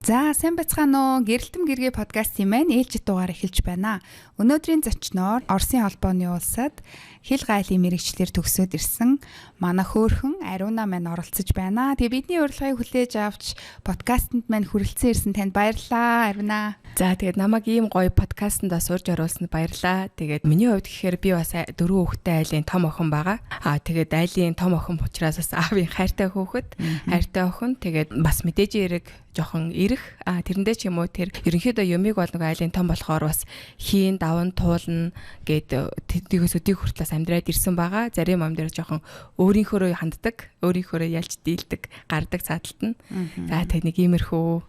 За, сайн байцгаана уу? Гэрэлтэм гэргээ подкастын маань ээлжит дугаар эхэлж байна. Өнөөдрийн зочноор Оросын холбооны улсад хэл гайлын мэрэгчлэр төгсөөд ирсэн манай хөөхөн Ариуна маань оролцож байна. Тэгээ бидний урилгыг хүлээж авч подкастэнд маань хүрэлцэн ирсэн танд баярлалаа, Ариуна. За, тэгээд намайг ийм гоё подкастэнд бас урьж оруулсанд баярлалаа. Тэгээд миний хувьд гэхээр би бас дөрвөн хүүхэдтэй айлын том охин байгаа. Аа, тэгээд айлын том охин учраас бас аавын хайртай хүүхэд, хайртай охин. Тэгээд бас мэдээж эрэг жоохон эрэх, тэрэндээ ч юм уу, тэр ерөнхийдөө юмыг бол нэг айлын том болохоор бас хийн, даван, туулна гэд тэдгээс өдийг хүртлээс амьдраад ирсэн байгаа. Зарим ам дээр жоохон өөрийнхөөрөө ханддаг, өөрийнхөөрөө ялж дийлдэг, гардаг цааталт нь. За, тэг нэг иймэрхүү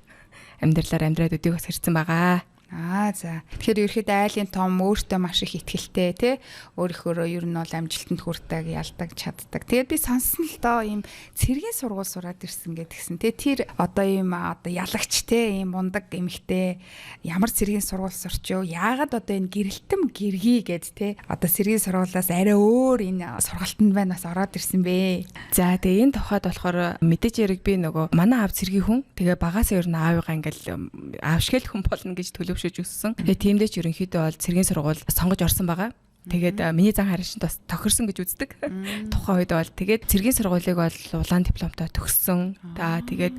амьдралаар амьдраад өдийг бас хэрцэн байгаа. Аа, за. Тэгэхээр ерөөхдөө айлын том, өөртөө маш их ихтгэлтэй, тий, өөрийнхөөрөө ер нь бол амжилтанд хүрдэг, ялдаг, чаддаг. Тэгээд би сонссон л доо, ийм цэргийн сургууль сураад ирсэн гэдгсэн. Тий, тэр одоо ийм одоо ялагч, тий, ийм мундаг эмэгтэй ямар цэргийн сургууль сурч юу? Яагаад одоо энэ гэрэлтэм гэргий гэд, тий, одоо цэргийн сургуулиас арай өөр энэ сургалтанд байна бас ороод ирсэн бэ? За, тэгээ энэ тухайд болохоор мэдээж яриг би нөгөө манай аав цэргийн хүн. Тэгээ багасаа ер нь аавыгаа ингээл аав шиг л хүн болно гэж төлөвшөж өссөн. Тэгээ тиймдээ ч ерөнхийдөө бол цэргийн сургууль сонгож орсон байгаа. Тэгээд миний зан харин бас тохирсон гэж үздэг. Тухайн үед бол тэгээд цэргийн сургуулийг бол улаан дипломтой төгссөн. За, тэгээд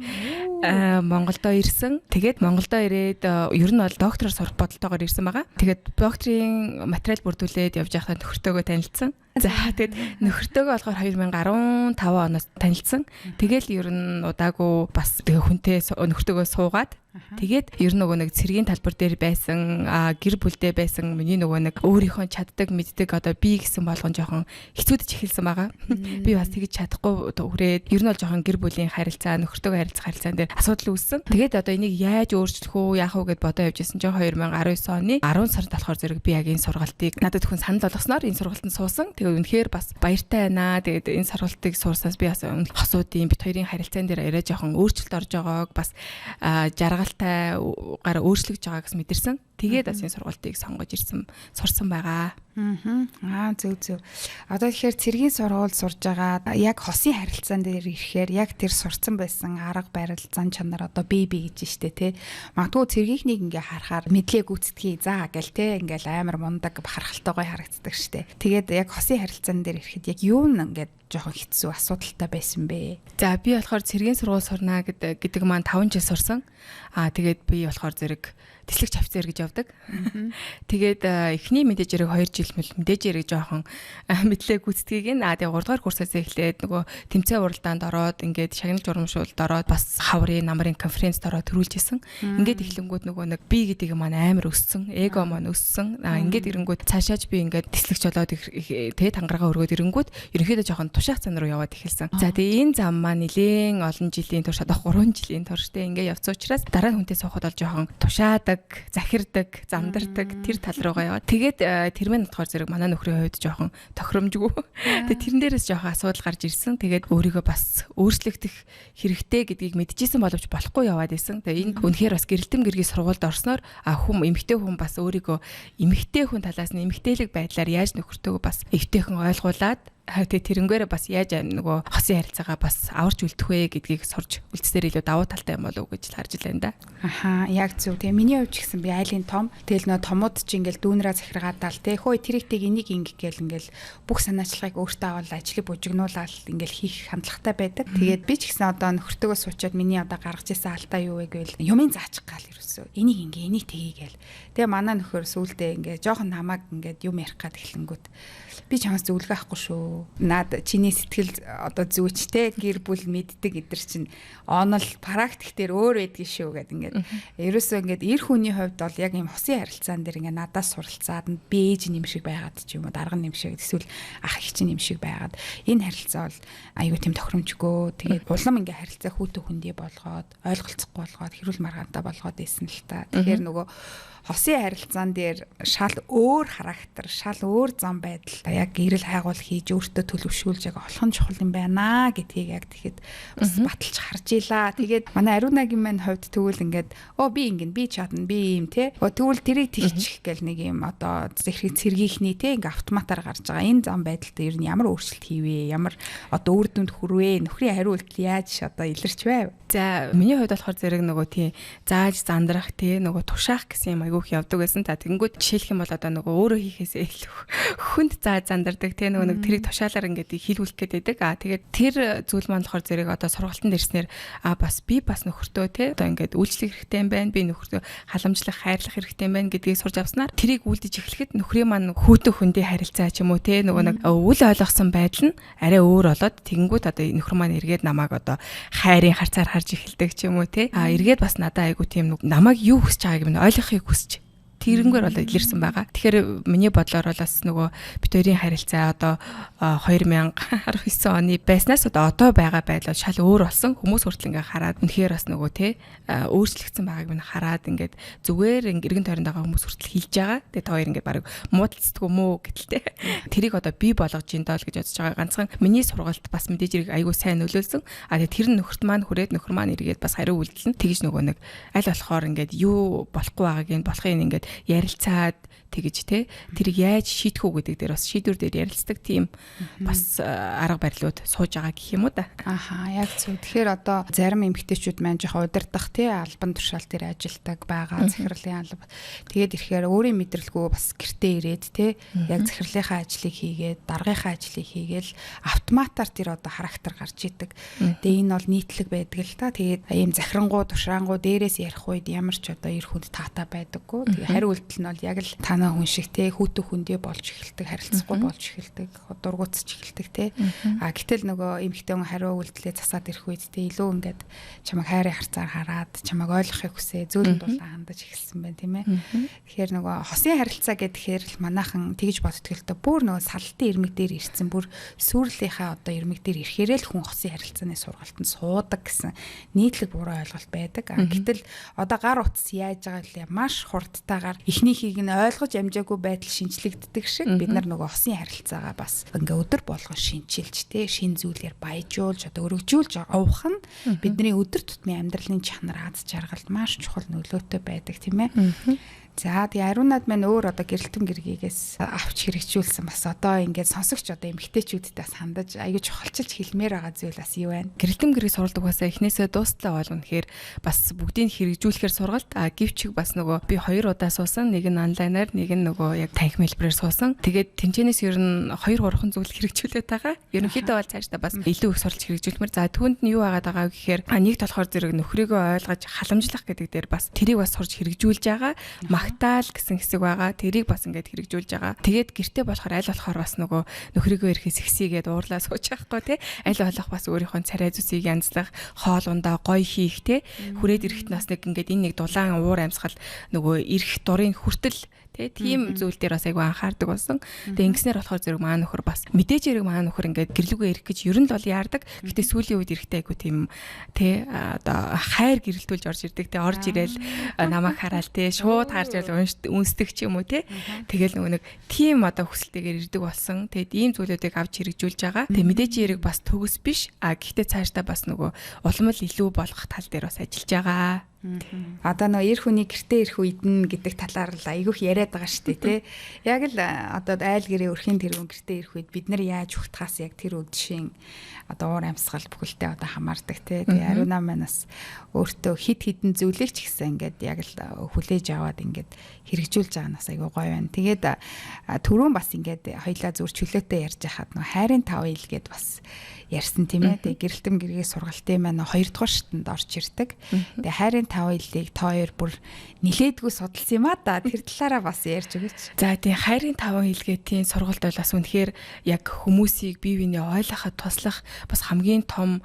Монголдо ирсэн. Тэгээд Монголдо ирээд ер нь бол доктороор сурах бодолтойгоор ирсэн байгаа. Тэгээд докторийн материал бүрдүүлээд явж байхдаа нөхөртөөгөө танилцсан. За, тэгээд нөхөртөөгөө болохоор 2015 оноос танилцсан. Тэгэл ер нь удаагүй бас тэгээ хүнтэй, нөхөртөөгөө суугаад, тэгээд ер нь нөгөө нэг цэргийн талбар дээр байсан, гэр бүлдээ байсан миний нөгөө нэг өөрийнхөө чаддаг, мэддэг одоо би гэсэн болгон жоохон хэцүүдэж эхэлсэн байгаа. Би бас тэгж чадахгүй хүрээд ер нь бол жоохон гэр бүлийн харилцаа, нөхөртөөгөө харилцах харилцаан дээр асуудал үүссэн. Тэгээд одоо энийг яаж өөрчлөх үү, яах вэ гэд бодоо явж исэн чинь 2019 оны 10 сард болохоор зэрэг би яг энэ сургалтыг надад хүн санал болгосноор энэ сургалтанд суусан. Тэгээд үнэхээр бас баяртай байна. Тэгээд энэ сургалтыг суурсаас би бас хосуудын бит хоёрын харилцаан дээр арай жоохон өөрчлөлт орж байгааг, бас жаргалтай гараа өөрчлөгдөж байгааг бас мэдэрсэн. Тэгээд бас энэ сургалтыг сонгож ирсэн, сурсан байгаа. Аа, зөв зөв. Одоо тэгэхээр цэргийн сургууль сурж байгаа, яг хосын харилцаан дээр ирэхээр яг тэр сурцсан байсан арга барил, зан чанар, одоо бие бие гэж штэ, тий. Магадгүй цэргийнхнийг ингээ харахаар мэдлээ гүйцэтгэе за гэл, тий, ингээл амар мундаг, бахархалтай, гоё харагддаг штэ. Тэгээд яг хосын харилцаан дээр ирэхэд яг юу нь ингээд жоохон хэцүү, асуудалтай байсан бэ? За, би болохоор цэргийн сургууль сурнаа гэдэг маань 5 жил сурсан. Аа, тэгээд би болохоор зэрэг тэслэгч офицер гэж явдаг. Тэгээд эхний мэдээж хэрэг 2 жил мэдээж хэрэг жоохон мэдлээ гүйцэтгийг нь, тэгээ 3 дугаар курсаас эхлээд нөгөө тэмцээн уралдаанд ороод, ингээд шагнал журамшуулд ороод, бас хаврын намрын конференцд ороод төрүүлж исэн. Ингээд эхлэнгүүд нөгөө нэг би гэдэг маань амар өссөн, эго маань өссөн. Ингээд ирэнгүүд цаашааж би ингээд тэслэгч болоод, тэгээ тангараа өргөөд ирэнгүүд ерөнхийдөө жоохон тушаах зан руу яваад эхэлсэн. За, тэгээ энэ зам маань нилээн олон жилийн турш, одоо 3 жилийн турш тэ ингээд явцсан учраас дараа нь хүнтэй суухад бол жоохон тушаадаг, захирдаг, замдардаг тэр тал руугаа яваад. Тэгээд тэр мэн болохоор зэрэг манай нөхрийн хувьд жоохон тохиромжгүй. Тэгээд тэрэн дээрээс жоохон асуудал гарч ирсэн. Тэгээд өөрийгөө бас өөрчлөгдөх хэрэгтэй гэдгийг мэдчихсэн боловч болохгүй яваад исэн. Тэгээд энэ үнэхээр бас гэрэлтэм гэргий сургуульд орсноор хүм эмэгтэй хүн бас өөрийгөө эмэгтэй хүн талаас нь эмэгтэйлэг байдлаар яаж нөхөртөөгөө бас эвтэйхэн ойлгуулад, тэгээ тэрнгээрээ бас яаж нөгөө хосын харилцаагаа бас аварч үлдэх вэ гэдгийг сурч үлдсээр илүү давуу талтай юм болов уу гэж л харж байна да. Аха, яг зөв. Тэгээ миний хувьд ч гэсэн би айлын том. Тэгэл нөө томууд чи ингээл дүүнраа захиргаадаа л те, хөөе, тэрийг энийг ингэх гээл ингээл бүх санаачлагыг өөртөө аваад, ажлыг бужигнуулаад ингээл хийх хандлагатай байдаг. Тэгээд би ч гэсэн одоо нөхөртөөгөө суучаад миний одоо гаргаж ирсэн алдаа юу вэ гэвэл юмын заачих гал ерөөсөө. Энийг ингээ, энийг тгий гээл. Тэгээ манай нөхөр сүулдэ ингээ жоохон намайг ингээд юм ярих гад эхлэнгүүт би чамаас зөвлөгөө авахгүй шүү. Наад чиний сэтгэл одоо зүйч те, гэр бүл мэддэг эдэр чинь онол практик дээр өөр байдгийг шүү гэд, ингээд ерөөсөө ингээд эр хүний хувьд бол яг ийм хосын харилцаан дээр ингээд надаас суралцаад, би ээж юм шиг байгаад ч юм уу, дарга юм шиг, эсвэл ах эгч юм шиг байгаад энэ харилцаа бол аюу тийм тохиромжгүй. Тэгээд улам ингээд харилцаа хүүтэ хүндий болгоод, ойлголцохгүй болгоод, хэрүүл маргаантай болгоод исэн л та. Тэгэхээр нөгөө хосын харилцаан дээр шал өөр характер, шал өөр зам байдал, яг гэрэл хайгуул хийж өөртөө төлөвшүүлж яг олох нь чухал юм байна гэдгийг яг тэгэхэд бас баталж харж илаа. Тэгээд манай Ариунагийн маань хувьд тэгвэл ингээд би ингэн би чадна би ийм те. Тэгвэл тэрийг тэгчих гэл нэг юм одоо цэргийнхний те ингээ автоматар гарч байгаа. Энэ зам байдалд ер нь ямар өөрчлөлт хийвэ? Ямар одоо үр дүнд хүрвэ? Нөхрийн хариу үйлдэл яаж одоо илэрч вэ? За миний хувьд болохоор зэрэг нөгөө тий зааж зандрах тий нөгөө тушаах гэсэн юм айгүйх явдаг байсан. За тэгэнгүүт жишээлх юм бол одоо нөгөө өөрөө хийхээсээ илүү хүнд зааж зандардаг тий нөгөө нэг тэрийг тушаалаар ингээд хийлгүүлэх гээд байдаг. А тэгээд тэр зүйл маань болохоор зэрэг одоо сургалтанд ирснээр бас би бас нөхөртөө тий одоо ингээд үйлчлэх хэрэгтэй юм байна. Би нөхөртөө халамжлах, хайрлах хэрэгтэй юм байна гэдгийг сурч авснаар тэрийг үлдэж эхлэхэд нөхрийн маань хүүтэн хүндий харилцаа ч юм уу тий нөгөө нэг үл ойлгосон байдал нь арай өөр болоод тэгэнгүүт одоо нөхөр маань эргээд намайг одоо хайрын харцаар харж эхэлдэг ч юм уу тий. А эргээд бас надад айгу тийм намайг юу хүсэж байгааг минь ойлгохыг хүсэж тэрнгээр бол илэрсэн байгаа. Тэгэхээр миний бодлоор бол бас нөгөө бит хоёрын харилцаа одоо 2019 оны байснаас одоо байгаа байдал шал өөр болсон. Хүмүүс хүртэл ингээ хараад үнэхээр бас нөгөө те өөрчлөгдсөн байгааг минь хараад ингээд зүгээр эргэн тойронд байгаа хүмүүс хүртэл хэлж байгаа. Тэгээ та хоёр ингээд баг муудалцдаггүй мүү гэдэлтэй. Тэрийг одоо бий болгож ин доо л гэж бодож байгаа. Ганцхан миний сургалт бас мэдээж хэрэг айгүй сайн нөлөөлсөн. А тэгээ тэр нөхөрт маань хүрээд нөхөр маань эргээд бас хариу үйлдэл нь тэгж нөгөө нэг аль болохоор ингээд юу болохгүй байгааг нь болохыг ингээд ярилцаад тэгэж те тэрийг яаж шийдэх үү гэдэг дээр бас шийдвэр дээр ярилцдаг тийм бас арга барилууд сууж байгаа гэх юм уу да. Аха, яг зөв. Тэгэхээр одоо зарим эмэгтэйчүүд маань жоохон удирдах те албан тушаал дээр ажилтдаг байгаа, захирлын алба. Тэгээд ирэхээр өөрийн мэдрэлгүй бас гэртээ ирээд те яг захирлынхаа ажлыг хийгээд, даргынхаа ажлыг хийгээл автоматар тэр одоо характер гарч идэг. Тэгээ энэ бол нийтлэг байдаг л та. Тэгээд ийм захирангуу, тушаангуу дээрээс ярих үед ямар ч одоо эр хүнд таатай байдаггүй. Тэгээ хариу үйлдэл нь бол яг л танаа хүн шиг те хүүтэн хүндээ болж эхэлдэг, харилцахгүй болж эхэлдэг, дургуутсч эхэлдэг те. А гэтэл нөгөө эмэгтэй хүн хариу үйлдэлээ засаад ирэх үед те илүү ингээд чамайг хайрын харцаар хараад чамайг ойлгохыг хүсээ, зөөлөн дулаан хандаж эхэлсэн байна тийм ээ. Тэгэхээр нөгөө хосын харилцаа гэхээр л манайхан тэгж боддог л доо. Бүр нөгөө салтын ирмэг дээр ирсэн, бүр сүрлийнхаа одоо ирмэг дээр ирэхээрээ л хүн хосын харилцааны сургалтанд суудаг гэсэн нийтлэг буруу ойлголт байдаг. А гэтэл одоо гар утас яаж байгаа лээ маш хурдтайгаар эхнийхийг нь ойлгож амжаагүй байдал шинчлэгддэг шиг бид нар нөгөө хосын харилцаагаа бас ингээ өдөр болгон шинчилж те шин зүйлээр баяжуулж одоо өргөжүүлж явах нь бидний өдөр тутмын амьдралын чанар, аз жаргалд маш чухал нөлөөтэй байдаг тийм ээ. За тэгээ Ариунад маань өөр одоо гэрэлтэн гэргийгээс авч хэрэгжүүлсэн бас одоо ингээд сонсогч одоо эмэгтэйчүүдэд бас хандаж аягүй чухалчилж хэлмээр байгаа зүйл бас юу байна? Гэрэлтэн гэргийг сургалт угаасаа эхнээсээ дуустлаа бол үнэхээр бас бүгдийг хэрэгжүүлэхээр сургалт. А гэвч бас нөгөө би 2 удаа суусан, нэг нь онлайнаар, нэг нь нөгөө яг танхим хэлбэрээр суусан. Тэгээд тэнцэнээс ер нь 2 3 зүйл хэрэгжүүлээд байгаа. Ерөнхийдөө бол цаашдаа бас илүү их суралж хэрэгжүүлмээр. За түүнд нь юу байгаад байгаа гэхээр нэгт болохоор зэрэг нөхрийгөө ойлгож халамжлах гэдэг дээр бас тэрийг бас сурч хэрэгжүүлж байгаа. Магтаал гэсэн хэсэг байгаа. Тэрийг бас ингээд хэрэгжүүлж байгаа. Тэгээд гэрте болохоор аль болохоор бас нөгөө нөхрийгөө ирэхээс ихсийгээд уурлаа сууж байхгүй тий. Аль болох бас өөрийнхөө царай зүсийг янзлах, хоол ундаа гоё хийх тий. Хүрээд ирэхэд нас нэг ингээд энэ нэг дулаан уур амьсгал нөгөө ирэх дурын хүртэл тий тийм зүйл дээр бас айгүй анхаардаг болсон. Тэгээ ингэснээр болохоор зэрэг маа нөхөр бас мэдээж хэрэг маа нөхөр ингээд гэрлүүгээ ирэх гэж ер нь л бол яардаг. Гэтэ сүүлийн үед ирэхдээ айгүй тийм тий одоо хайр гэрэлтүүлж орж ирдэг тий орж ирээл намайг хараал тий шууд харж ирэл үнсдэг ч юм уу тий. Тэгэл нөгөө нэг тийм одоо хүсэлтэйгээр ирдэг болсон. Тэгээд ийм зүйлүүдийг авч хэрэгжүүлж байгаа. Тэгээ мэдээж хэрэг бас төгс биш. А гэхдээ цаашдаа бас нөгөө улам л илүү болгох тал дээр бас ажиллаж байгаа. Одоо нөгөө эр хүний гэртээ ирэх үед нь гэдэг талаар л айгүйх яриад байгаа шүү дээ тий. Яг л одоо айл гэрээ өрхийн тэргүүн гэртээ ирэх үед бид нар яаж ухтахаас яг тэр үдшийн одоо уур амьсгал бүхэлдээ одоо хамаардаг тий. Тэгээ Ариуна маань бас өөртөө хид хідэн зүйлийг ч гэсэн ингээд яг л хүлээж аваад ингээд хэрэгжүүлж байгаа нь бас айгүй гоё байна. Тэгээд түрүүн бас ингээд хоёлаа зүр чөлөөтэй ярьж хахад нөгөө хайрын тав ил гээд бас ярьсан тийм ээ. Тэгээ гэрэлтэм гэргээ сургалтын маань 2 дугаар шатанд орж ирдэг. Тэгээ хайрын тав илийг та хоёр бүр нилээдгүй судалсан юм а да. Тэр талаараа бас ярьж өгөөч. За тийм хайрын таван илгээтийн сургалт бол бас үнэхээр яг хүмүүсийг бие биенээ ойлгоход туслах бас хамгийн том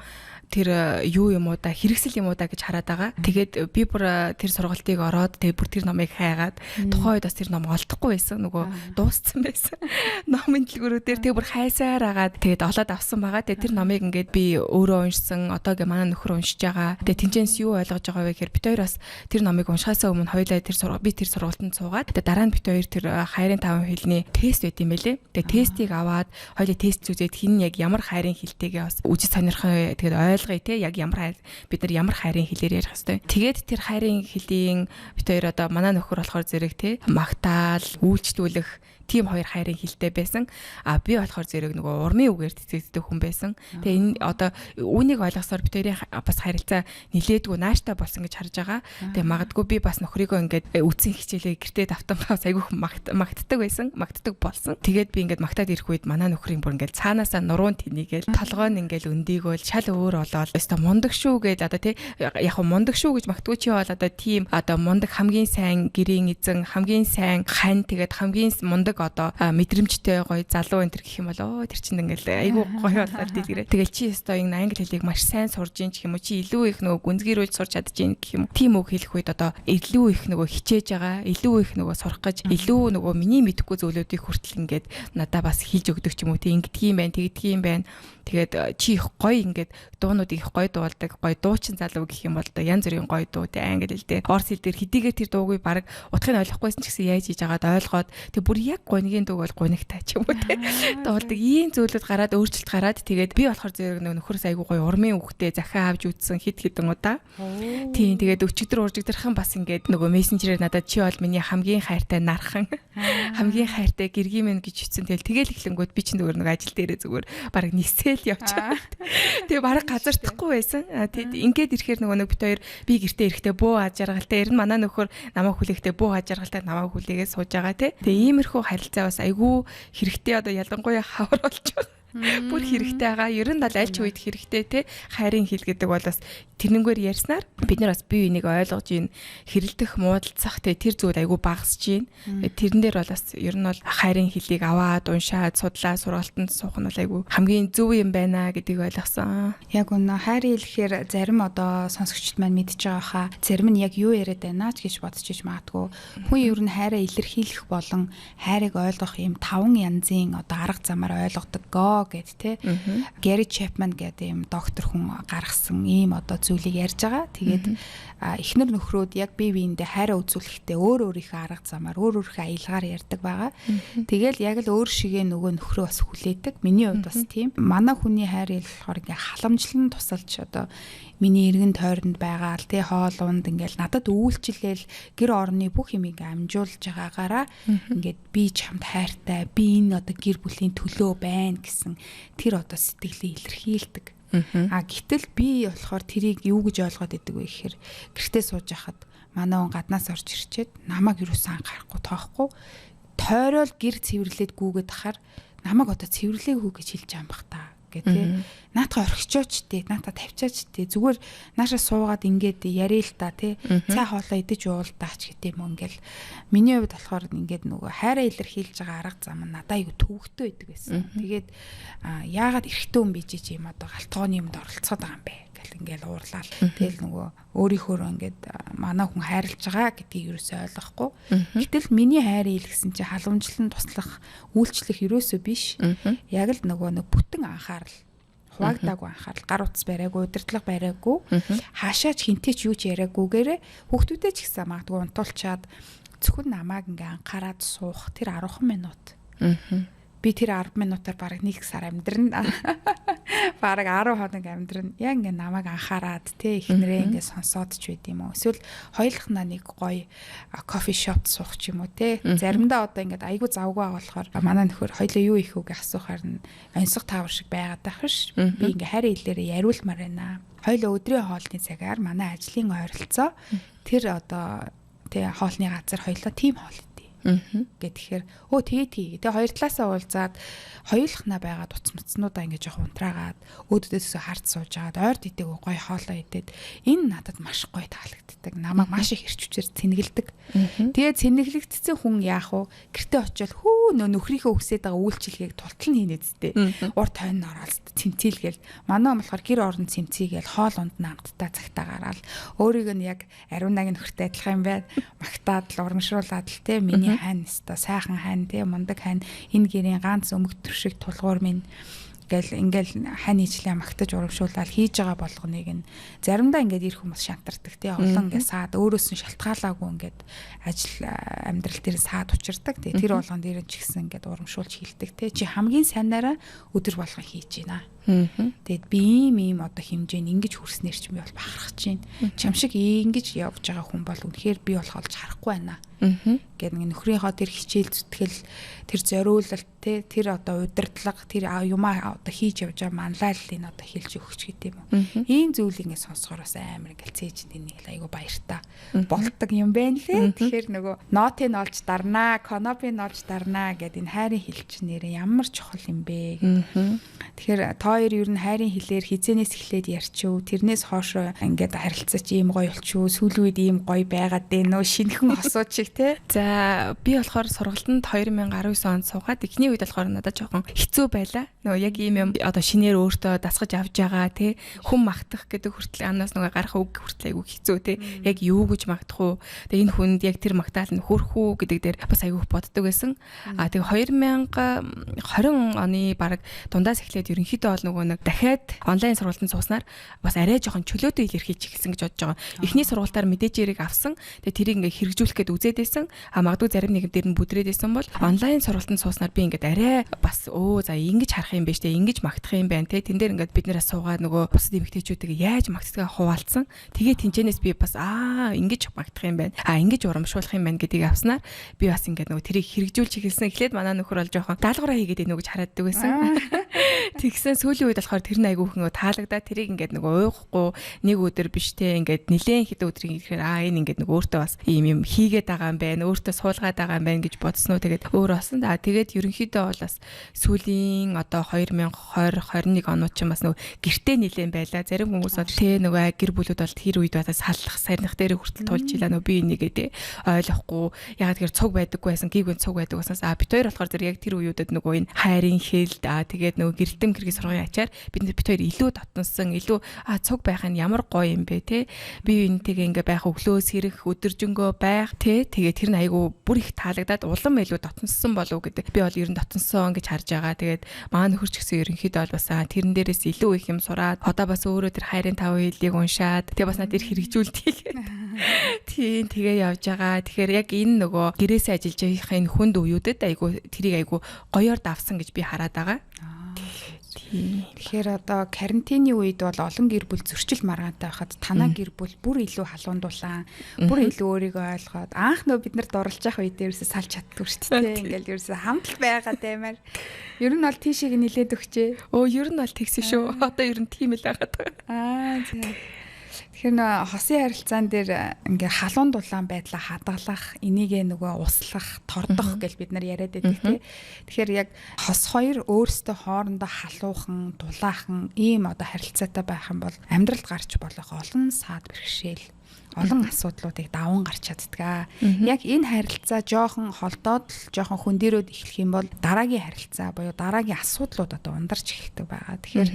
тэр юу юм уу да хэрэгсэл юм уу да гэж хараад байгаа. Тэгээд би бүр тэр сургалтыг ороод тэгээд бүр тэр номыг хайгаад тухайн үед бас тэр ном олдохгүй байсан. Нөгөө дууссан байсан. Номын дэлгүүрүүдээр тэгээд бүр хайсаар агаад тэгээд олоод авсан байгаа. Тэгээд тэр номыг ингээд би өөрөө уншсан. Одоо гэ манай нөхөр уншиж байгаа. Тэгээд тэнцэнс юу ойлгож байгаа вэ гэхээр Бит хоёр бас тэр номыг уншихаасаа өмнө хоёулаа тэр би тэр сургалтанд суугаад, тэгээ дараа нь бит хоёр тэр хайрын таван хэлний тест байт юм байлээ. Тэгээ тестийг аваад хоёулаа тест үзээд хин яг ямар хайрын хэлтэйгээ бас үзэж сонирхоо, тэгээд ойлгоё те, яг ямар бид нар ямар хайрын хэлээр ярих хэвтэй. Тэгээд тэр хайрын хэлийн бит хоёр одоо манай нөхөр болохоор зэрэг те магтаал, үйлчлүүлэх тийм хоёр хайрын хилтэй байсан. А би болохоор зэрэг нөгөө урмын үгээр тэтгэдэг хүн байсан. Тэгээ энэ одоо үүнийг ойлгосоор бит хоёрын бас харилцаа нилээдгүй нааштай болсон гэж харж байгаа. Тэгээ магадгүй би бас нөхрийгөө ингээд үтсэн хичээлээ гэртээ давтан бас айгүйх магтдаг байсан. Магтдаг болсон. Тэгээд би ингээд магтаад ирэх үед манай нөхрийн бүр ингээд цаанаасаа нуруун тэнийгээл, толгой нь ингээд өндийгөөл шал өөр болоод, өстой мундаг шүү гээд, одоо тий, яг хөө мундаг шүү гэж магтгүй чи бол одоо тийм одоо мундаг, хамгийн сайн гэрийн эзэн, хамгийн сайн хань, тэгээд хамгийн мундаг одоо мэдрэмжтэй гоё залуу энэ төр гэх юм бол оо тэр чинь ингээл айгүй гоё болоод дэлгэрээ. Тэгэл чи өстой энэ англи хэлийг маш сайн сурж ийн гэх юм уу, чи илүү их нөгөө гүнзгийрүүлж сурч чадж ийн гэх юм уу. Тийм үг хэлэх үед одоо илүү их нөгөө хичээж байгаа, илүү их нөгөө сурах гэж, илүү нөгөө миний мэдэхгүй зүйлүүдийг хүртэл ингээд надаа бас хэлж өгдөг ч юм уу. Тэг ингэдэг юм байна, тэгдэг юм байна. Тэгээд чи их гоё ингээд дуунууд их гоё дуулдаг, гоё дуучин залуу гэх юм бол одоо янз бүрийн гоё дуу те англи хэл дээр, орос хэл дээр хэдийгээр тэр дуугүй баг утгыг ойлгохгүйсэн ч гэсэн яаж хийж агаад ойлгоод, тэг бүр яг гунигийн дууг бол гунигтай ч юм уу те дуулдаг. Ийм зүйлүүд гараад, өөрчлөлт гараад, тэгээд би болохоор зэрэг нөхрөөс айгүй гоё урмын үгтэй захиа авч үзсэн хэд хэдэн удаа. Тийм, тэгээд өчигдөр уржигдэрхэн бас ингээд нөгөө мессенжерээр надад чи бол миний хамгийн хайртай нархан, хамгийн хайртай гэргийн мэн гэж хэлсэн. Тэгэл эхлэнгүүд би чинь зүгээр нэг ажил дээрээ зүгээр бараг нисэл явчихсан. Тэгээ бараг газардахгүй байсан. Тэгээд ингээд ирэхээр нөгөө нэг бит хоёр би гэртээ ирэхдээ бөө аз жаргалтай. Ер нь манай нөхөр намайг хүлээхдээ бөө аз жаргалтай намайг хүлээгээ сууж байгаа тий. Тэгээ иймэрхүү харилцаа бас айгүй хэрэгтэй, одоо ялангуяа хавар болж байгаа. Бүр хэрэгтэй байгаа. Ер нь бол аль ч үед хэрэгтэй те. Хайрын хэл гэдэг бол бас тэрнэнгээр ярьснаар бид нар бас бие биенийг ойлгож ийн, хэрэлдэх, муудалцах те тэр зүйл айгүй багасж ийн. Тэрэн дээр бол бас ер нь бол хайрын хэлийг аваад уншаад, судлаа, сургалтанд суух нь бол айгүй хамгийн зөв юм байна гэдгийг ойлгосон. Яг үнэ, хайрын хэлэхээр зарим одоо сонсогчд маань мэдж байгаа хаа. Зарим нь яг юу яриад байна ч гэж бодож ич магадгүй. Хүн ер нь хайраа илэрхийлэх болон хайрыг ойлгох юм таван янзын одоо арга замаар ойлгодог гэд те. Gary Chapman гэдэг ийм доктор хүн гаргасан ийм одоо зүйлийг ярьж байгаа. Тэгээд эхнэр нөхрүүд яг бие биендээ хайраа үзүүлэхдээ өөр өөрийнхөө арга замаар, өөр өөрийнхөө аялгаар ярьдаг байгаа. Тэгэл яг л өөр шигээ нөгөө нөхрөө бас хүлээдэг. Миний хувьд бас тийм. Манай хүний хайр болохоор ингээ халамжлан тусалж, одоо миний эргэн тойронд байгаа л тий хоол унд ингээл надад үйлчлээл, гэр орны бүх юм ингээ амжуулж байгаагаараа ингээд би чамд хайртай, би энэ одоо гэр бүлийн төлөө байна гэсэн тэр одоо сэтгэлээ илэрхийлдэг. А гэтэл би болохоор тэрийг юу гэж ойлгоод идэг вэ гэхээр гэртээ сууж байхад манай хүн гаднаас орж ирчээд намайг юусэн анхаарахгүй, тоохгүй, тойрол гэр цэвэрлээд гүгээд ахаар намайг одоо цэвэрлээгүй гэж хэлж байгаа юм бах та гэ тий. Наатаа орхичооч тий, наатаа тавьчаач тий. Зүгээр нааша суугаад ингээд яриа л та тий. Цай хоолоо идэж уулдаач гэдэг юм ингээл миний хувьд болохоор ингээд нөгөө хайраа илэрхийлж байгаа арга зам нь надаа айгу төвөгтэй байдаг байсан. Тэгээд яагаад эрэгтэй хүн бийж юм одоо галтгооны юмд оролцоод байгаа юм бэ гэл ингээл уурлаа. Тэгэл нөгөө өөрийнхөө ингээд манай хүн хайрлаж байгаа гэдгийг ерөөсөө ойлгохгүй. Гэтэл миний хайр илгэсэн чи халамжлан туслах, үйлчлэх ерөөсөө биш. Яг л нөгөө нэг бүтэн анхаарал, хуваагдаагүй анхаарал, гар утас бариагүй, удирдлага бариагүй, хаашаач хинтээ ч юу ч яриаггүйгээрээ хүүхдүүдээ ч гэсэн магадгүй унтуулчаад зөвхөн намайг ингээ анхаарад суух тэр 10 минут. Би тэр 10 минутаар бараг 1 сар амьдрна. Бараг 10 хоног амьдрна. Яг ингээ намайг анхаарад те эхнэрээ ингээ сонсоод ч байд юм уу. Эсвэл хоёулахнаа нэг гоё кофе шопт суух ч юм уу те. Заримдаа одоо ингээд айгүй завгүй байгаа болохоор манай нөхөр хоёлоо юу их үү гэж асуухаар нь онцгой таавар шиг байгаад байх ш. Би ингээ харин хэлээрээ яриулмаар байна. Хоёулаа өдрийн хоолны цагаар манай ажлын ойролцоо тэр одоо тэ хоолны газар хоёулаа тим хоол Гэ тэгэхээр өө тэгээ тий. Тэгээ хоёр талаасаа уулзаад хоёулахнаа байгаа туц муцнуудаа ингэ жоох унтраагаад өөдөөсөө хард сууж агаад ойрд идээг гоё хоолоо идээд энэ надад маш гоё таалагддаг. Намайг маш их эрч хүчээр цэнгэлдэг. Тэгээ цэнгэлэгдсэн хүн яах вэ? Гэртээ очиод хүү нөө нөхрийнхөө өсөд байгаа үйлчилгээг тултал нь хийнэ зү. Урт хойно ороод цэмцийлгээл. Манай хүн болохоор гэр орон цэмцийгээл хоол унд нь амттай цагтаа гараал өөрийг нь яг ариунагийн нөхөртэй адилхан юм байна. Магтаад л урамшруулад л те миний хань өстой сайхан хань те мундаг хань, энэ гэрийн ганц өмг төршиг тулгуур минь Ингээл ингээл хань ижлээ магтаж урамшуулаад хийж байгаа болгоныг нь заримдаа ингээд ирэх хүмүүс шантардаг тий. Олон ингээд саад өөрөөс нь шалтгаалаагүй ингээд ажил амьдрал дээр саад учирдаг. Тэгээ тэр болгон дээр нь ч гэсэн ингээд урамшуулж хилдэг тий. Чи хамгийн сайнаараа өдөр болгон хийж байна. Тэгээд би ийм ийм одоо хэмжээнд ингэж хүрснээр чи би бол бахархаж байна. Чам шиг ингэж явж байгаа хүн бол үнэхээр би бол олж харахгүй байна. Ингээд нэг нөхрийнхөө тэр хичээл зүтгэл, тэр зориулалт те, тэр одоо удирдлага, тэр юмаа одоо хийж явж байгаа манлайллыг одоо хэлж өгч гэдэг юм уу. Ийм зүйл ингээд сонсохоор бас амар ингээд цээж тэнийг айгу баяртай болдог юм байна лээ. Тэгэхээр нөгөө нотыг олж дарнаа, конопыг олж дарнаа гэд энэ хайрын хэл чинь нэрээ ямар чухал юм бэ гэдэг. Тэгэхээр та хоёр ер нь хайрын хэлээр хизэнээс эхлээд ярьчив. Тэрнээс хоошоо ингээд харилцаж ийм гоё болчихв. Сүүлийн үед ийм гоё байгаад дээ нөө шинэхэн хосууд шиг те. За би болохоор сургалтанд 2019 онд суугаад эхний үед болохоор надад жоохон хэцүү байлаа. Нөгөө яг ийм юм одоо шинээр өөртөө дасгаж авч байгаа те, хүн магтах гэдэг хүртэл амнаас нөгөө гарах үг хүртэл айгүй хэцүү те. Яг юу гэж магтах уу? Тэгээ энэ хүнд яг тэр магтаал нь хүрэх үү гэдэг дээр бас айгүй боддог байсан. А тэгээ 2020 оны бараг дундаас эхлээд ерөнхийдөө бол нөгөө нэг дахиад онлайн сургалтанд сууснаар бас арай жоохон чөлөөтэй илэрхийлж эхэлсэн гэж бодож байгаа. Эхний сургалтаар мэдээж хэрэг авсан. Тэгээ тэрийг ингээ хэрэгжүүлэх гээд үзээд байсан. А магадгүй зарим нэгэн дээр нь бүдрээд байсан бол онлайн сургалтанд сууснаар би ингээд арай бас өө за ингэж харах юм биш те, ингэж магтах юм байна те. Тэн дээр ингээд бид нэрээ суугаад нөгөө бусад эмэгтэйчүүдтэйгээ яаж магтдгаа хуваалцсан. Тэгээ тэнчэнээс би бас аа ингэж магтах юм байна. А ингэж урамшуулах юм байна гэдгийг авснаар би бас ингээд нөгөө тэрийг хэрэгжүүлж эхэлсэн. Эхлээд манай нөхөр бол жоохон даалгавраа хийгээд ийнө гэж харааддаг байсан. Тэгсэн сүүлийн үед болохоор тэр нь айгүй их нөгөө таалагдаа тэрийг ингээд нөгөө уухгүй нэг өдөр биш те, ингээд нилээн хэдэн өдрийн ирэхээр аа энэ ингээд нөгөө өөртөө бас ийм юм хийгээд байгаа юм байна, өөртөө суулгаад байгаа юм байна гэж бодсноо тэгээд өөр болсон. Аа тэгээд ерөнхийдөө бол бас сүүлийн одоо 2020 21 онууд ч бас нөгөө гэртээ нилээн байлаа. Зарим хүмүүс бол те нөгөө гэр бүлүүд бол тэр үед бас саллах сарних дээр хүртэл тулж илаа нөгөө би энийгээ те ойлгохгүй. Ягаад тэгэхээр цуг байдаггүй байсан, гигүн цуг байдаг баснаас аа бит хоёр болохоор зэрэг яг тэр үеүүдэд нөгөө энэ хайрын хэл аа тэгээд нөгөө гэрэлтэм гэргийн сургуулийн ачаар бид нар бит хоёр илүү дотносон, илүү а цуг байх нь ямар гоё юм бэ те. Би энтэйгээ ингээ байх, өглөө сэрэх, өдөржингөө байх те. Тэгээ тэр нь айгүй бүр их таалагдаад улам илүү дотноссон болов гэдэг. Би бол ер нь дотносон гэж харж байгаа. Тэгээд маа нөхөр ч гэсэн ерөнхийдөө бол бас тэрэн дээрээс илүү их юм сураад одоо бас өөрөө тэр хайрын тав хэлийг уншаад тэгээ бас надад ир хэрэгжүүлдэг. Тийм тэгээ явж байгаа. Тэгэхээр яг энэ нөгөө гэрээсээ ажиллаж байгаа энэ хүнд үеүүдэд айгүй тэрийг айгүй гоёор давсан гэж би хараад байгаа. Тэгэхээр одоо карантины үед бол олон гэр бүл зөрчил маргаантай байхад танаа гэр бүл бүр илүү халуундулаан, бүр илүү өөрийгөө ойлгоод анх нөө бид нар дурлж явах үед ерөөсөө салж чаддгүй шүү дээ. Ингээл ерөөсөө хамт л байгаа даймаар. Ер нь бол тийшээ нилээд өгчээ. Өө ер нь бол тэгсэн шүү. Одоо ер нь тийм л байгаад байгаа. Аа за. Тэгэхээр нөө хосын харилцаан дээр ингээ халуун дулаан байдлаа хадгалах, энийгээ нөгөө услах, тордох гэж бид нар яриад байдаг тий. Тэгэхээр яг хос хоёр өөрсдөө хоорондоо халуухан, дулаахан ийм одоо харилцаатай байх юм бол амьдралд гарч болох олон саад бэрхшээл, олон асуудлуудыг даван гарч чаддгаа. Яг энэ харилцаа жоохон холдоод л жоохон хөндөрөөд эхлэх юм бол дараагийн харилцаа буюу дараагийн асуудлууд одоо ундарч эхэлдэг байгаа. Тэгэхээр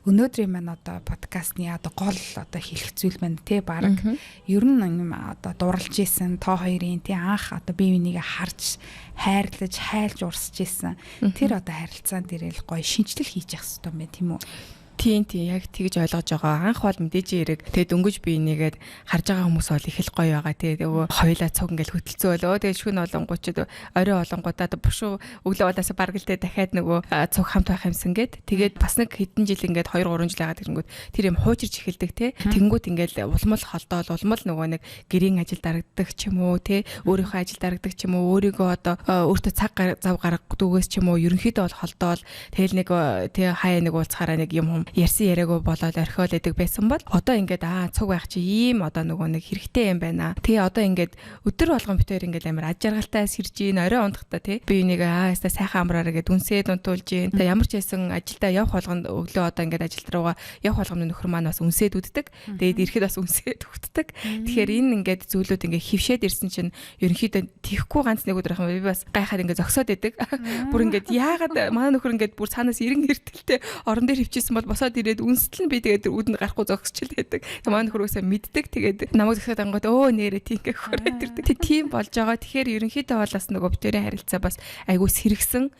өнөөдрийн маань одоо подкастны одоо гол одоо хэлэх зүйл маань те баг ер нь юм одоо дурлж исэн тоо хоёрын те анх одоо бие бинийгээ харж хайрлаж хайлж урсж исэн тэр одоо харилцаан дээр л гоё шинжлэл хийж явах хэрэгтэй юм байна тийм үү? Тийм тийм яг тэгж ойлгож байгаа. Анх бол мэдээж хэрэг тэгээ дөнгөж би энийгээд харж байгаа хүмүүс бол их л гоё байгаа тий. Тэгээ хоёлаа цуг ингээл хөтөлцөөлөө. Тэгээ шүн олонгуучд орой олонгуудаа бушуу өглөө болоосаа бараг л тэ дахиад нөгөө цуг хамт байх юмсан гэд. Тэгээд бас нэг хэдэн жил ингээд 2 3 жил хагаад тэгэнгүүт тэр юм хуучирч эхэлдэг тий. Тэнгүүт ингээл улмал холдоол улмал нөгөө нэг гэрийн ажил дарагддаг ч юм уу тий. Өөрийнхөө ажил дарагддаг ч юм уу өөрийгөө одоо өөртөө цаг зав гаргадгүйгээс ч юм уу ерөнхийдөө бол холдоол тэгэл нэг тий хаяа нэг уулзахаараа нэг юм ярьсан яриагөө болоод орхиол идэг байсан бол одоо ингээд аа цуг байх чи ийм одоо нөгөө нэг хэрэгтэй юм байна. Тэгээ одоо ингээд өдөр болгон бит хоёр ингээд амар аж жаргалтай сэрж ийн орой унтахта тий би энийг аа яста сайхан амраараа гэд үнсээд унтуулж ийн. Тэгээ ямар ч байсан ажилдаа явах болгонд өглөө одоо ингээд ажил руугаа явах болгоно нөхөр маань бас үнсээд үддэг. Тэгээд ирэхэд бас үнсээд үддэг. Тэгэхээр энэ ингээд зүйлүүд ингээд хөвшөөд ирсэн чинь ерөнхийдөө тийхгүй ганц нэг өдөр ахын би бас гайхаад ингээд зогсоод идэг. Бүр ингээд яагаад манай нөхөр ингээд бүр цаанаас ирэн гэртэлтэй орон дээр хөвчээсэн бол босоод Босоод ирээд үнстэл нь би тэгээд үүдэнд гарахгүй зогсчил байдаг. Манай нөхөр үсээ мэддэг. Тэгээд намайг зогсоод ангууд өө нэрээ тийм гэх хөрөөд ирдэг. Тийм болж байгаа. Тэгэхээр ерөнхийдөө бол бас нөгөө битэрийн харилцаа бас айгүй сэргсэн.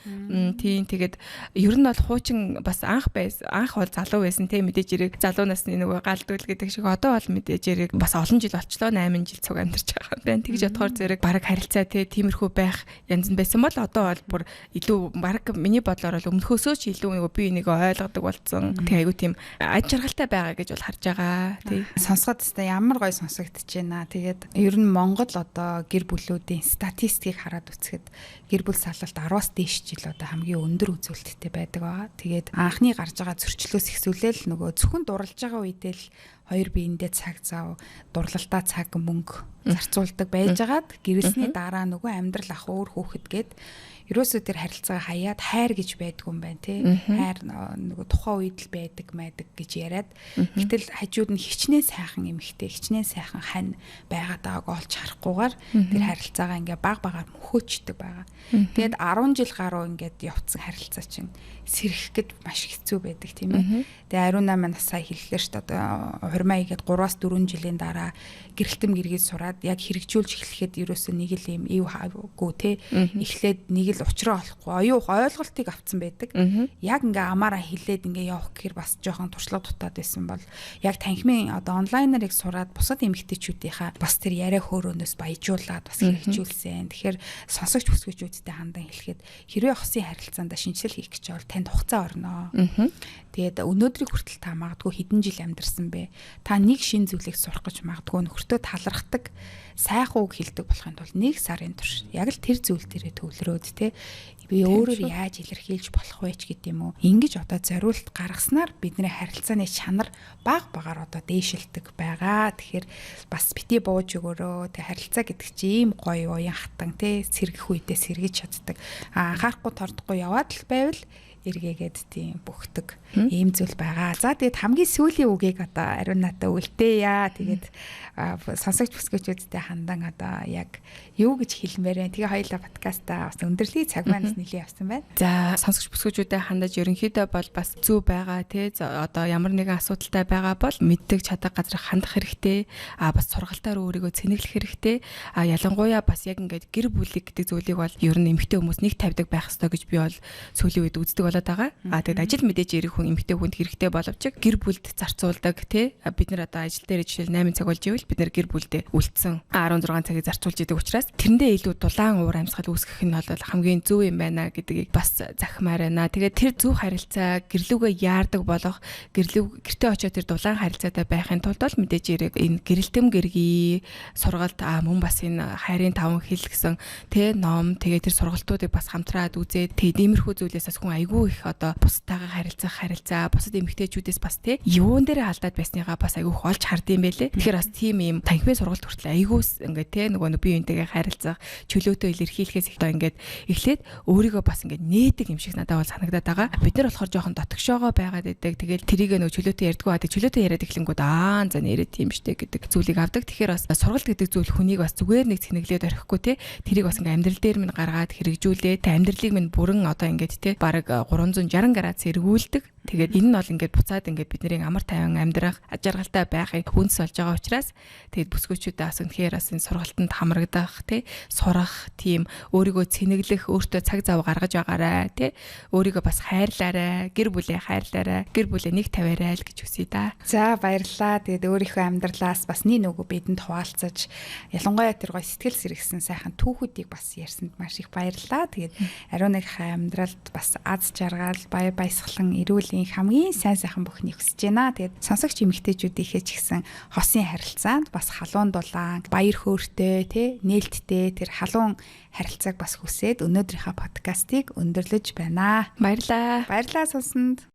Тийм тэгээд ер нь бол хуучин бас анх байсан. Анх бол залуу байсан те мэдээж хэрэг залуу насны нөгөө галдуул гэдэг шиг одоо бол мэдээж хэрэг бас олон жил болчлоо 8 жил цуг амьдарч байгаа юм байна. Тэгж бодохоор зэрэг бараг харилцаа те тиймэрхүү байх янз нь байсан бол одоо бол бүр илүү бараг миний бодлоор бол өмнөхөөсөө ч илүү нөгөө би энийг ойлгодог болсон. Тэг айгүй тийм аж жаргалтай байгаа гэж бол харж байгаа. Тий. Сонсоход өстой ямар гоё сонсогдож байна. Тэгээд ер нь Монгол одоо гэр бүлүүдийн статистикийг хараад үзэхэд гэр бүл салалт 10-аас дээш жил одоо хамгийн өндөр үзүүлэлттэй байдаг байгаа. Тэгээд анхны гарч байгаа зөрчлөөс ихсүүлээл нөгөө зөвхөн дурлж байгаа үедээ л хоёр биендээ цаг зав, дурлалтаа цаг мөнгө зарцуулдаг байжгаад гэрэлсний дараа нөгөө амьдрал ах өөр хүүхэд гээд ерөөсөө тэр харилцаагаа хаяад хайр гэж байдгүй юм байна тий. Хайр нөгөө тухайн үед л байдаг майдаг гэж яриад. Гэтэл хажууд нь хичнээн сайхан эмэгтэй, хичнээн сайхан хань байгаад байгааг олж харахгүйгээр тэр харилцаагаа ингээ баг багаар мөхөөчдөг байгаа. Тэгээд 10 жил гаруй ингээд явцсан харилцаа чинь сэрэх гэд маш хэцүү байдаг тийм ээ. Тэгээ Ариуна маань бас сая хэллээ шүү дээ. Одоо хурмаа игээд 3-4 жилийн дараа гэрэлтэм гэргийг сураад яг хэрэгжүүлж эхлэхэд ерөөсөө нэг л юм ив хавгүй те. Эхлээд нэг л учраа олохгүй оюу ойлголтыг авцсан байдаг. Яг ингээ амаараа хилээд ингээ явах гэхээр бас жоохон туршлага дутаад байсан бол яг танхимын одоо онлайнаар яг сураад бусад эмэгтэйчүүдийнхаа бас тэр яриа хөөрөөнөөс баяжуулаад бас хэрэгжүүлсэн. Тэгэхээр сонсогч бүсгүйчүүдтэй хандан хэлэхэд хэрвээ хосын харилцаанд шинжил хийх гэж бол танд хугацаа орно. Тэгээд өнөөдрийг хүртэл та магадгүй хэдэн жил амьдарсан бэ? Та нэг шин зүйлийг сурах гэж магадгүй нөхөртөө талархдаг, сайхан үг хэлдэг болохын тулд нэг сарын турш яг л тэр зүйл дээрээ төвлөрөөд те би өөрөөр яаж илэрхийлж болох вэ ч гэдэм үү. Ингэж одоо зориулт гаргаснаар бидний харилцааны чанар баг багаар одоо дээшилдэг байгаа. Тэгэхээр бас бити бууж өгөөрөө. Тэг харилцаа гэдэг чинь ийм гоё уян хатан те сэргэх үедээ сэргэж чаддаг. А анхаарахгүй тордохгүй яваад л байвал эргээгээд тийм бөхдөг ийм зүйл байгаа. За тэгээд хамгийн сүүлийн үгийг одоо Ариунаатай үлдээе. Тэгээд сонсогч бүсгүйчүүдтэй хандан одоо яг юу гэж хэлмээр вэ? Тэгээ хоёулаа подкастаа бас өндөрлөгийн цаг маань бас нэлээд явсан байна. За сонсогч бүсгүйчүүдэд хандаж ерөнхийдөө бол бас зүв байгаа тий одоо ямар нэгэн асуудалтай байгаа бол мэддэг чадах газар хандах хэрэгтэй. А бас сургалтаар өөрийгөө цэнэглэх хэрэгтэй. А ялангуяа бас яг ингээд гэр бүлийг гэдэг зүйлийг бол ер нь эмэгтэй хүмүүс нэг тавьдаг байх ёстой гэж би бол сүүлийн үед үздэг болоод байгаа. А тэгээд ажил мэдээж эрэх хүн эмэгтэй хүнд хэрэгтэй боловч гэр бүлд зарцуулдаг тий бид нар одоо ажил дээр жишээл 8 цаг болж ивэл бид нар гэр бүлдээ үлдсэн 16 цагийг зарцуулж идэг учраас тэрэндээ илүү дулаан уур амьсгал үүсгэх нь бол хамгийн зөв юм байна гэдгийг бас захимаар байна. Тэгээд тэр зөв харилцаа гэрлүүгээ яардаг болох гэрлүү гэртээ очиод тэр дулаан харилцаатай байхын тулд бол мэдээж хэрэг энэ гэрэлтэм гэргий сургалт мөн бас энэ хайрын таван хэл гэсэн тэ ном тэгээд тэр сургалтуудыг бас хамтраад үзээд тэгээд иймэрхүү зүйлээс бас хүн айгүй их одоо бусдтайгаа харилцах харилцаа бусад эмэгтэйчүүдээс бас тэ юун дээр алдаад байсныгаа бас айгүй их олж хардсан байлээ. Тэгэхээр бас тийм юм танхимын сургалт хүртэл айгүй ингээд тэ нөгөө бие биентэйгээ харилцах чөлөөтэй илэрхийлэхээс их одоо ингээд эхлээд өөрийгөө бас ингээд нээдэг юм шиг надад бол санагдаад байгаа. Бид нар болохоор жоохон дотгошоогоо байгаад байдаг. Тэгэл тэрийг нөгөө чөлөөтэй ярьдгүү. Тэг чөлөөтэй яриад эхлэнгүүд аа за нэрээ тийм штэ гэдэг зүйлийг авдаг. Тэгэхээр бас сургалт гэдэг зүйл хүнийг бас зүгээр нэг цэнэглээд орхихгүй те. Тэрийг бас ингээд амьдрал дээр минь гаргаад хэрэгжүүлээ. Тэ амьдралыг минь бүрэн одоо ингээд те бараг 360 градус эргүүлдэг. Тэгээд энэ нь бол ингээд буцаад ингээд бидний амар тайван амьдрах, аж аргалтай байхыг үндэс болж байгаа учраас тэгээд бүсгүйчүүдээ бас үнэхээр бас энэ сургалтанд хамрагдах, тий сурах, тийм өөрийгөө цэнэглэх, өөртөө цаг зав гаргаж байгаарай, тий өөрийгөө бас хайрлаарай, гэр бүлээ хайрлаарай, гэр бүлээ нэг тавиарай л гэж хүсье да. За баярлалаа. Тэгээд өөрийнхөө амьдралаас бас нэг нөгөө бидэнд хуваалцаж ялангуяа тэр гой сэтгэл сэргэсэн сайхан түүхүүдийг бас ярьсанд маш их баярлалаа. Тэгээд Ариуныхаа амьдралд бас аз жаргал, баяр баясгалан, эрүүл хамгийн сайн сайхан бүхнийг хүсэж байна. Тэгээд сонсогч эмэгтэйчүүдийнхээ ч гэсэн хосын харилцаанд бас халуун дулаан, баяр хөөртэй, тэ нээлттэй тэр халуун харилцааг бас хүсээд өнөөдрийнхөө подкастыг өндөрлөж байна. Баярлалаа. Баярлалаа сонсонд.